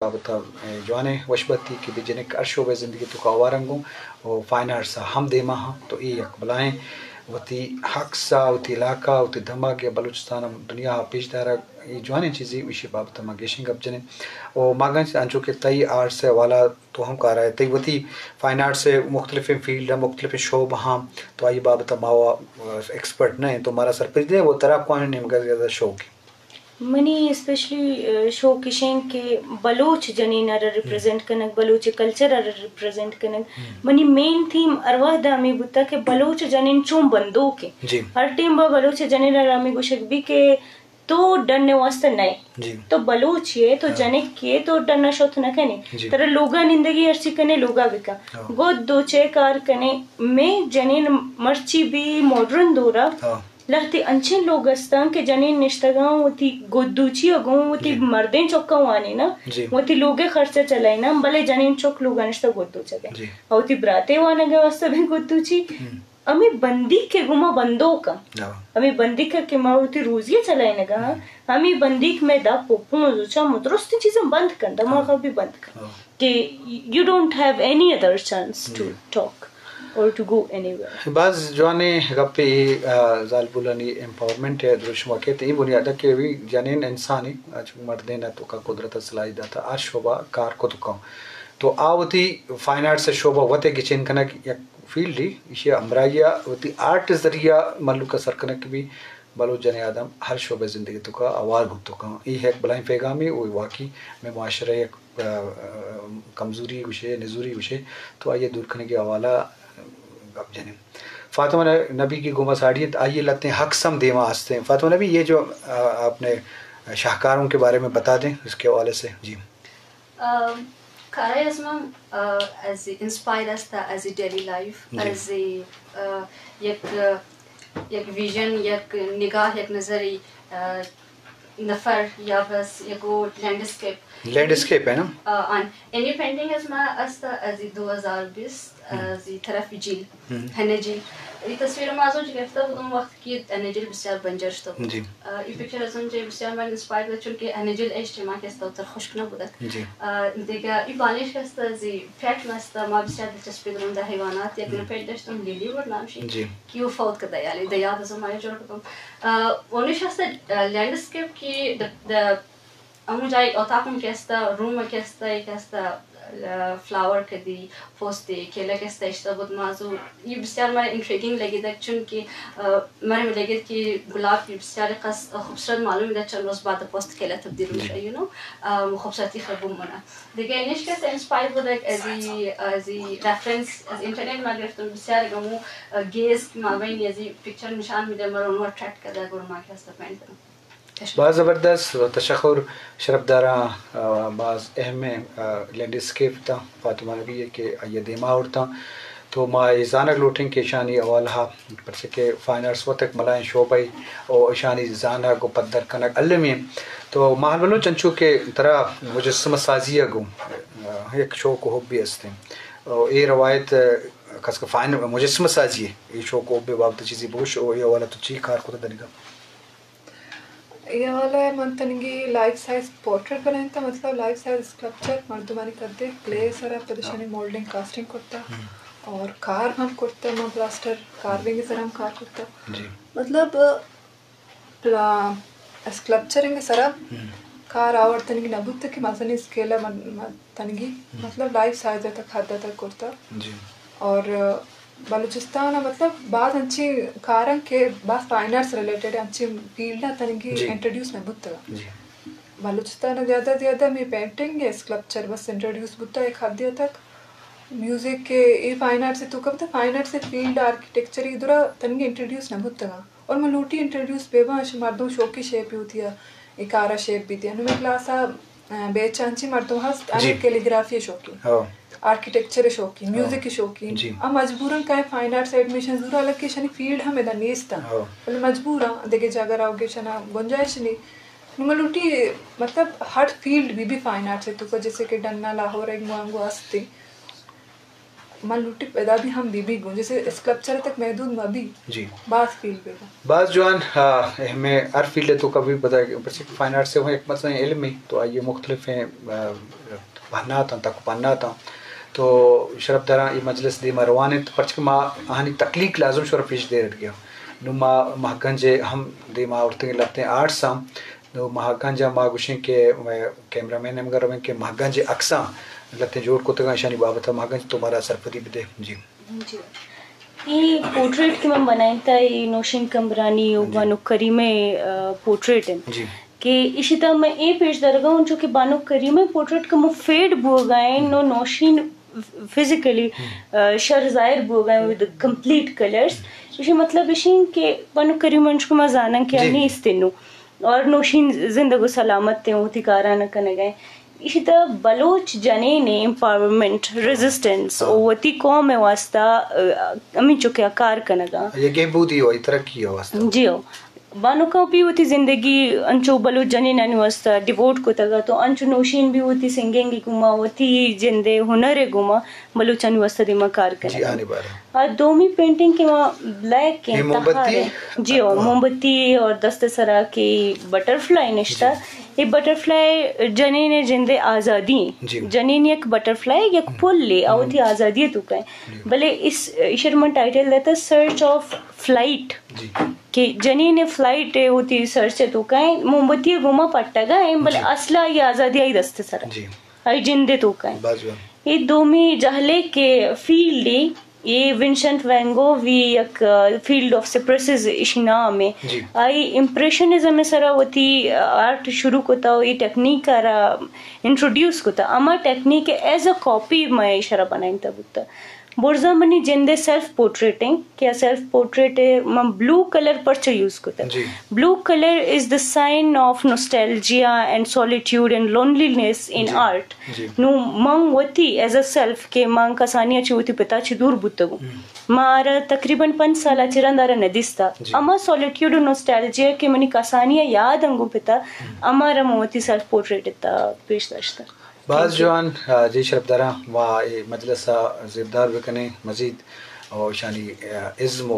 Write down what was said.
بابت ءَ جوانیں وشبتی کہ بجنک ہر شعبہ زندگی توکا آوارنگوں و فائن آرٹس ءَ ہم دیما ہاں، تو اے یک بلائیں وتی حق سا، وتی علاقہ، وتی دمگ یا بلوچستان ءَ دنیا ءَ پیش دارگ، اے جوانیں چیزے، ایشی بابت ءَ ما گیشیں گپ جنیں۔ و ما گنج انچو کہ تئی آرٹس ءِ حوالہ تو ہم کارا ئے، تئی وتی فائن آرٹس ءِ مختلفیں فیلڈ ءَ، مختلفیں شعبہ ہاں، تو آئی بابت ءَ ما و ایکسپرٹ نہ ایں، تو مارا سرپدی دے، و ترا کوانیں نیمگا زیادہ شوق ایں؟ منی اسپیشلی، آ، شوق اش انت کہ بلوچ جنین ءَ را ریپریزنٹ کنگ، بلوچ کلچر ءَ را ریپریزنٹ کنگ۔ منی مین تھیم ہر وھد ءَ ہمے بوتگ کہ بلوچ جنین چون بندوک انت۔ جی۔ ہر ٹائم با بلوچ جنین ءَ را ہمے گوشگ بی کہ تو ڈن ءِ واستہ نئے۔ جی۔ تو بلوچ ئے، تو ہاں۔ جنک ئے، تو ڈن ءَ شت نہ کنے۔ جی۔ ترا لوگا نندگی، ہرچی کنے لوگا بکن۔ ہاں۔ گد دوچے، کار کنے۔ مئے جنین مرچی بی ماڈرن دورا ہاں۔ لہتے انچیں لوگ استاں کہ جنین نشتگاں وتی گدوچی ءَ گوں وتی جی۔ مردیں چکاں وانیناں، جی۔ وتی لوگ ءِ خرچہ چلائیناں، بلے جنین چک لوگ ءَ نشتہ گدوچگ ءَ۔ جی۔ ءُ وتی براتے وانگ ءِ واستہ بہ گدوچی۔ ہم۔ ہمے بندیک کہ گوں ما بندوک آں۔ ہاں۔ ہمے بندیک کہ ما وتی روزی ءَ چلائینگ ءَ آں، ہم۔ ہمے بندیک مئے دپ ءُ پونز ءُ چم ءُ درستیں چیزاں بند کنت، دماغ ءَ ہاں۔ بھی بند کنت۔ ہاں۔ کہ you don't have any other chance to ہم۔ talk or to go anywhere. باز جوانیں گپے اے، آ، زالبولانی امپاورمنٹ ءِ دروشم ءَ کیت۔ اے بنیاد ءَ کہ وی جنین انسانے، آ، چو مردین ءِ توکا قدرت ءَ صلاحی داتا، ہر شعبہ کار کت کن۔ تو آ وتی فائن آرٹس ءِ شعبہ وت ءَ گچین کنگ یک فیلڈے، ایشی ءِ ہمراہی ءَ وتی آرٹ ءِ ذریعہ مھلوک ءَ سر کنگ بی۔ بلوچ جنیں آدم ہر شعبہ زندگی توکا آوار بوت کن۔ اے یک بلائیں پیغامے، او واقعی مئے معاشرہ یک، آ، آ، کمزوری گوشے، نزوری گوشے، تو آئی ءِ دور کنگ ءِ حوالہ گپ جنیں۔ فاطمہ نبی کی گوما ساڑی انت، آئی ءِ لہتیں حق سم دیما ہستیں۔ فاطمہ نبی، یہ جو، آ، آپ نے شاہکاروں کے بارے میں بتا دیں، اس کے حوالے سے۔ جی۔ آ، کارا ازمم، آ، از انسپائر است، از ڈیلی لائف، جی۔ از، آ، یک، یک ویژن، یک نگاہ، یک نظری، آ، نفر یا بس یک لینڈسکیپ۔ لینڈسکیپ ہے نا؟ آ، آن اینی پینٹنگ از ما است، از دو ہزار بیست، ہم۔ از طرف جیل، ہم۔ ہنہ جیل۔ ای تصویر ما از اونجا گرفته بودم وقت کہ ہنہ جیل بسیار بنجر شده بود۔ جی۔ آ، ای پکچر از اونجا بسیار من انسپائر بود، چون کہ ہنہ جیل ایش ٹائما کہ است وتر خشک نبودگ۔ جی۔ آ، دگہ ای بانش کہ است، زی پیٹ ما است، ما بسیار دلچسپی دارم در حیوانات۔ یک، ہم۔ پیٹ داشتم لیلی بود نامشی۔ جی۔ کہ او فوت کده، یعنی در یاد از ما جور کتم۔ آ، اونش است، آ، لینڈسکیپ کی د-، د-، ہمو جائی اتاقم کہ است، روم کہ است، یک است، آ، فلاور کدی، پوستے، کیلک است، اشتا بود مازو۔ یہ بسیار مارا انٹریگنگ لگیدگ، چون کہ، آ، مارا لگید کہ گلاب یہ بسیار خاص خوبصورت معلوم دہ چند روز بعد پوست کیلا تبدیل، جی۔ میشه، یو نو، آ، خوبصورتی خبر منا۔ دیگه اینش که است انسپایر بودگ، از ای، از ای ریفرنس، از اینترنت ما گرفتم بسیار گمو، آ، گیز ما بین از ای پکچر نشان میده، مرا اونو اٹریکٹ کرده، گر ما که است پینٹ کنم۔ باز زبردست و تشکر شرپداراں، آ، باز اہمیں، آ، لینڈسکیپ تاں فاطمہ نبی ءِ کہ آئی ءَ دیما آورتاں۔ تو ما اے زانگ لوٹیں کہ ایشانی حوالہ ءَ، پرچہ کہ فائن آرٹس وت یک بلاہیں شعبہ ءِ و ایشانی زانگ و پدر کنگ المی۔ تو ماہل بلوچ، انچو کہ ترا مجسمہ سازی ءَ گوں، آ، یک شوق و حبے استیں۔ و اے روایت، آ، کس کہ فائن مجسمہ سازی ءِ اے شوق و حبے بابت چیزے بگوش و اے حوالہ تو چی کار کتہ دنیگا؟ اے حوالہ ءَ من تنگی لائف سائز پورٹریٹ بنائینتا، مطلب لائف سائز اسکلپچر مردمانی کدے کلے ءِ سرا، پد اشانی مولڈنگ کاسٹنگ کرتا ہم۔ اور کارو ہم کرتا، من پلاسٹر کارونگ ءِ سرا ہم کار کرتا۔ جی۔ مطلب پلا-، اسکلپچرنگ ءِ سرا ہم۔ کار آورتنگی نہ بوتا کہ مزنیں اسکیل ءَ من، من تنگی، ہم۔ مطلب لائف سائز ءَ تک حد ءَ تک کرتا۔ جی۔ اور بلوچستان ءَ مطلب باز انچیں کاراں کہ باز فائن آرٹس ریلیٹڈ انچیں فیلڈ ءَ تنگی جی۔ انٹروڈیوس نہ بوتگ۔ جی۔ بلوچستان ءَ زیادہ زیادہ ہمے پینٹنگ ءُ اسکلپچر بس انٹروڈیوس بوتگ ایک حدے ءَ تک۔ میوزک کہ اے فائن آرٹس ءِ توکا بوتگ، فائن آرٹس ءِ فیلڈ، آرکیٹیکچر ءِ درا تنگی انٹروڈیوس نہ بوتگ۔ اور من لوٹی انٹروڈیوس بہ باں، اش مردم شوقی شیپی وتی ءَ اے کارا شیپ بدیاں۔ نوں مئے کلاس ءَ، ءَ، بیچ ءَ انچیں مردم ہست، جی۔ ہمے کیلیگرافی ءِ شوقین، ہو۔ آرکیٹیکچر ءِ شوقین، ہو۔ میوزک ءِ شوقین۔ جی۔ آ مجبوراں کہ فائن آرٹس ایڈمیشن زورا، حالانکہ اشانی فیلڈ ہم ادا نیست۔ ہو۔ بلے مجبوراں دگہ جاگہ راوگے اشانا گنجائش نی۔ نوں من لوٹی مطلب ہر فیلڈ بی بی فائن آرٹس ءِ توکا، جیسے کہ ڈنا لاہور ءَ گوں ہستیں۔ من لوٹی پیدا بھی ہم بی بی گوں، جیسے اسکلپچر تک محدود مہ بی۔ جی۔ باز فیلڈ بی گوں۔ باز جوان، آ، ہمیں ہر فیلڈ تو کبھی پتہ ہے، پرچہ فائن آرٹس سے وہ ایک مطلب علم ہے، تو آئیے مختلف ہیں، آ، پہنات ہیں، تک پہنات ہیں۔ تو شرف داراں یہ مجلس دیما روان انت، پرچہ کہ ما آہانی تخلیق لازم شور پیش دے رکھ گیا۔ نو ما مہگنج ہم دیما آورتیں لگتے ہیں آرٹس ہم۔ نو مہگنج ما گوشیں کہ کیمرہ مین ہم گرویں کہ مہگنج اکساں لگتے جوڑ کتگاں، اشانی بابت مہگنج تو مارا سرپدی بدے۔ جی۔ جی۔ اے پورٹریٹ کہ من بنائینتا، اے نوشین کمبرانی و جی۔ بانک کریمہ، آ، پورٹریٹ انت۔ جی۔ کہ ایشی تہا من اے پیش دارگا ہوں، چونکہ بانک کریمہ پورٹریٹ کہ مو فیڈ بوگا ہیں، نو نوشین فزیکلی، ہم۔ آ، شر ظاہر بوگا ہیں ود کمپلیٹ کلرز۔ ایشی مطلب ایشی کہ بانک کریمہ انچو کہ ما زانن کہ جی۔ نیست نو۔ اور نوشین زندگ و سلامت ہیں، وتی کاران کنگا ہیں۔ ایشی تہا بلوچ جنین ءِ امپاورمنٹ، ریزسٹنس، ہاں۔ و وتی قوم ءِ واسطہ، آ، ہمینچو کہ آ کار کنگا۔ یک بہبودی و ترقی ءِ واسطہ۔ جی ہو۔ بانک ءَ بھی وتی زندگی انچو بلوچ جنینانی واسطہ ڈیووٹ کتگا، تو انچو نوشین بھی وتی سنگنگ ءِ گوما، وتی جند ءِ ہنر ءِ گوما بلوچانی واسطہ دیما کار جی، کنگا۔ آنے بارہ۔ آ دومی پینٹنگ کہ ما بلیک اے ہیں، موم بتی؟ تہار ہیں۔ جی ہو، ہاں۔ موم بتی اور دست سرا کہ بٹر فلائی نشتہ۔ جی۔ اے بٹر فلائی جنین ءِ جند ءِ آزادی ہیں۔ جی۔ جنین یک بٹر فلائی، یک ہم۔ پل ہے، او ہم۔ وتی آزادی ءِ توکا ہیں۔ جی۔ بلے اس، ایشر من ٹائٹل دیتا سرچ آف فلائٹ۔ جی۔ کہ جنین ءِ فلائٹ ہے، وتی سرچ ءِ توکا ہیں، موم بتی ءِ گوما پٹگا ہیں، بلے جی۔ اصلا یہ آزادی آئی دست سرا۔ جی۔ آئی جند ءِ توکا ہیں۔ باز جوان۔ اے دومی جہلے کہ فیلڈ اے، اے ونسنٹ وین گوگ وی یک، آ، فیلڈ آف سپریسز ایشی نام اے۔ جی۔ آئی امپریشنزم ءِ سرا وتی، آ، آرٹ شروع کتا و اے ٹیکنیک ءَ را انٹروڈیوس کتا۔ اما ٹیکنیک ایز اے کاپی مئے ایشرا بنائینتا بوتا۔ برزا منی جند ءِ سیلف پورٹریٹ ایں کہ آ سیلف پورٹریٹ ءَ من بلو کلر پرچہ یوز کتا۔ جی۔ Blue color is the sign of nostalgia and solitude and loneliness in جی۔ Art۔ جی۔ نو من وتی ایز اے سیلف کہ من کسانی ءَ چہ وتی پتا چہ دور بوتگوں۔ ہم۔ مارا تقریباً پنچ سال ءَ چہ رند آرا نہ دیستا۔ جی۔ اما سولیٹیوڈ و نوسٹالجیا کہ منی کسانی ءَ یاد انگو پتا، ہم۔ امارا من وتی سیلف پورٹریٹ ءِ تہا پیش داشتا۔ باز جوان، آ، جی شرف داراں، ما اے مجلس ءَ زیبدار بکنیں مزید، اور شانی، آ، ازم و